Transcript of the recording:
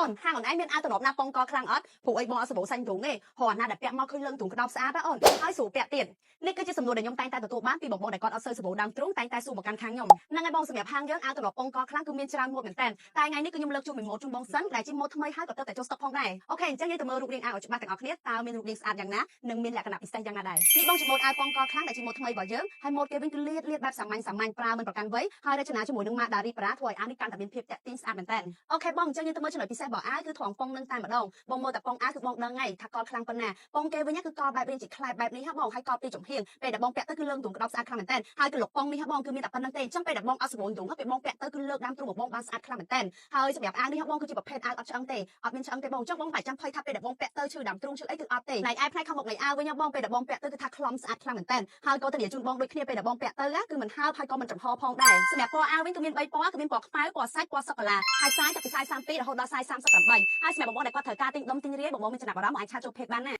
អូនហាងអូនឯងមានអាវទ្រនាប់ណាប៉ុងកខ្លាំងអត់ព្រោះអីបងអត់សម្បូរសាញ់ទ្រូងទេហៅអាណាដែលពាក់មកឃើញលើងទ្រូងក្តោបស្អាតណាអូនហើយស្រួលពាក់ទៀតនេះគឺជាសំណួរដែលខ្ញុំតែងតែទទួលបានពីបងប្អូនដែលគាត់អត់សូវសម្បូរដើមទ្រូងតែងតែសួរមកកាន់ខាងខ្ញុំហ្នឹងហើយបងសម្រាប់ហាងយើងអាវទ្រនាប់ប៉ុងកខ្លាំងគឺមានច្រើនម៉ូដមែនតើតែថ្ងៃនេះគឺខ្ញុំលើកជូនមួយម៉ូដជូនបងសិនដែលជាម៉ូដថ្មីហើយក៏ទើបតែចូលស្តុកផងដែរ OK អញ្ចឹងយើងទៅមើលរូបរាងអាវឲ្យច្បាស់ទាំងអស់គ្នាតើមានរូបរាងស្អាតយ៉ាងណានិងមានលក្ខណៈពិសេសយ៉ាងណាដែរនេះបងជាម៉ូដអាវប៉ុងកខ្លាំងដែលជាម៉ូដថ្មីរបស់យើងហើយម៉ូដគេវិញគឺលាតលាតបែបសាមញ្ញសាមញ្ញប្រើមិនប្រកាន់វ័យហើយរចនាជាមួយនឹងម៉ាដារីប្រាធ្វើឲ្យអាវនេះកាន់តែមានភាពទាក់ទាញស្អាតមែនតើ OK បងអញ្ចឹងយើងទៅមើលចំណុចពិសេសរបស់អាវគឺត្រង់ប៉ុងនឹងតែម្ដងបងមើលតែប៉ុងអាវគឺបងដឹងហើយថាកលខ្លាំងប៉ុណ្ណាប៉ុងគេវិញគឺកលបែបរាងជាខ្លែបែបនេះហ៎បងហើយកលពីចំហៀងពេលដែលបងពាក់ទៅគឺលើងទ្រូងក្តោបស្អាតខ្លាំងមែនតើហើយគឺលុកប៉ុងនេះហ៎បងគឺមានតែប៉ុណ្្នឹងទេអញ្ចឹងពេលដែលបងអត់សម្រួលទ្រូងពេលបងពាក់ទៅគឺលើកដើមទ្រូងរបស់បងបានស្អាតខ្លាំងមែនតើហើយសម្រាប់អាវនេះហ៎បងគឺជាប្រភេទអាវអត់ឆ្អឹងទេអត់មានឆ្អឹងទេបងអញ្ចឹងបងបាច់ចាំភ័យថាពេលដែលបងពាក់ទៅឈឺដើមទ្រូងឈឺអីគឺអត់ទេផ្នែកឯផ្នែកខាងមុខនៃអាវវិញបងពេលដែលបងពាក់ទៅគឺថាខ្លំស្អាតខ្លាំងមែនតើហើយក៏ធានាជូនបងដូចគ្នាពេលដែលបងពាក់ទៅគឺមិនហើបហើយក៏មិនចំហផងដែរសម្រាប់ពណ៌អាវវិញគឺមាន3ពណ៌គឺមានពណ៌ខ្មៅពណ៌សាច់ពណ៌សូកូឡាហើយ size ចាប់ពី size 32រហូតដល់ size 38ហើយសម្រាប់បងប្អូនដែលគាត់ត្រូវការទិញដុំទិញរាយបងប្អូនមានចំណាប់អារម្មណ៍អាច chat ចូល page បានណា។